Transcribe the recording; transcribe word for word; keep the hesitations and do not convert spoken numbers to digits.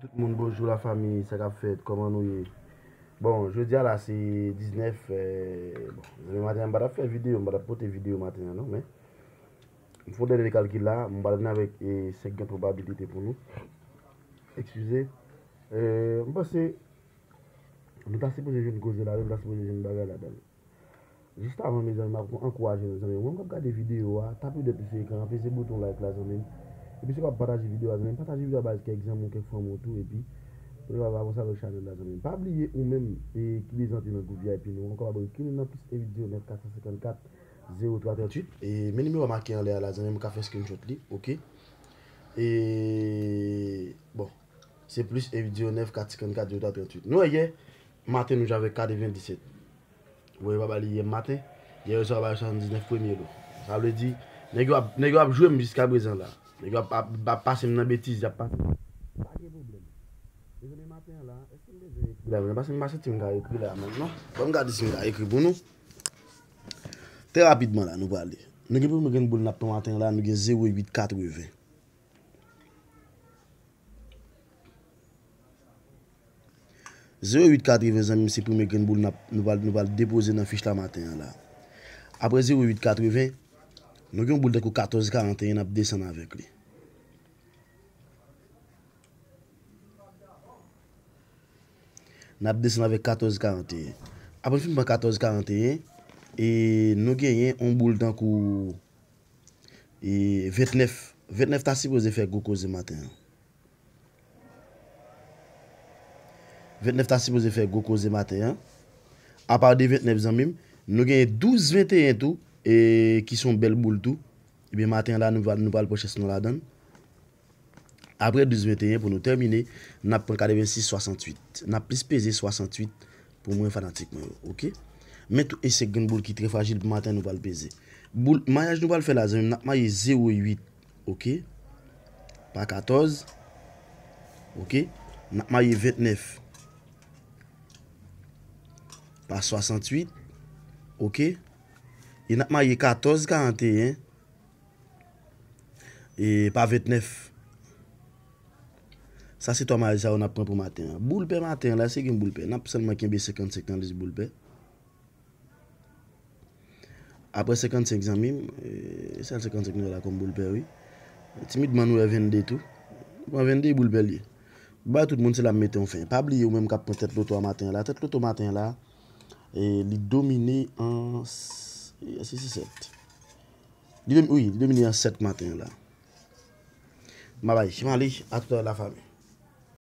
Tout moun, bonjou lafanmi, sa k ap fèt, kòman nou ye? Bon, jodi a la se diznèf, eh, bon, zanmi, maten an m pa t ap fè videyo, m pa t ap pote videyo maten an non, men m fè yon dènye kalkil la, m pral vin avèk eh, senk gen pwobabilite pou nou. Eskize. Eh, m panse nou ta sipoze jwenn koze la, nou ta sipoze jwenn bagay ladan. Jis avan, mezanmi, m ap ankouraje nou, zanmi. Ou menm k ap gade videyo a, tape dèt ou sou ekran an, peze bouton like la, zanmi m. Epi si w pa pataje videyo a, zanmi m, pataje videyo a bay kèk zanmi w, kèk fanmi w tou, epi pou nou kapab avanse avèk chanèl la, zanmi m. Pa bliye, ou menm e, ki bezwen antre nan gwoup V I P nou an, ou kapab ekri nou nan plis en uit zewo nèf kat san senkannkat zewo twa tranntuit. E men nimewo a make anlè a la, zanmi m, ou ka fè screenshot li, oke? E, bon, se plis en uit zewo nèf kat senkannkat zewo twa tranntuit. Nou wè yè maten nou jwe avèk katrevenndisèt. Ou wè yo pa ba li yè maten. Yè yo swa ba yo swasanndiznèf premye lo. Sa vle di, nèg yo ap, nèg yo ap jwe m jiskaprezan la. Nèg yo ap, ap, ap pase m nan betiz, y ap pase m. Pa gen pwoblèm. Mezanmi, maten an la, èske m bezwen ekri la menm? Paske m pa santi m ka ekri la menm non. Ban m gade si m ka ekri pou nou. Trè rapidman la, nou prale. Nou gen premye grenn boul n ap pran maten an la, nou gen zewo uit katreven. Zewo uit katreven, zanmi m, se premye grenn boul n ap, nou pral, nou pral depoze nan fich la maten an la. Apre zewo uit katreven, nou gen yon boul tankou katòz karanteyen, n ap desann avèk li. N ap desann avèk katòz karanteyen. Apre n fin pran katòz karanteyen, e nou genyen yon boul tankou e ventnèf. Ventnèf ta sipoze fè gwo koze maten an. Ventnèf ta sipoze fè gwo koze maten an. Apa de ventnèf, zanmi m, nou genyen douz venteyen tou, e ki se yon bèl boul tou. Ebyen, maten an la, nou pral, nou pral pran chans nou ladan l. Apre douz venteyen, pou nou tèmine, n ap pran katrevensis swasanntuit. N ap plis peze swasanntuit pou mwen, fanatik mwen yo, oke? Men tou, e se grenn boul ki trè frajil pou maten, nou pral peze. Boul, mayaj nou pral fè la, zanmi m, n ap maye zewo uit, oke? Pa katòz, oke? N ap maye ventnèf pa swasanntuit, oke? E n ap maye katòz karanteyen e pa ventnèf. Sa se twa mayaj sa yo n ap pran pou maten an. Boul pè maten an la, èske gen boul pè? N ap sèlman kenbe senkannsenk nan lis boul pè. Apre senkannsenk, zanmi m, e, sèl senkannsenk nou wè la kòm boul pè, wi. Timidman, nou wè vennde tou. Nou pran vennde, boul pè l ye. Ba tout moun, se la m mete yon fen. Pa bliye, ou menm k ap pran tèt loto a maten an la. Tèt loto maten an la, e, li domine an s-, e, èske se sèt? Li dom-, wi, li domine an sèt maten an la. Babay, m ale, a tout a lè, lafanmi.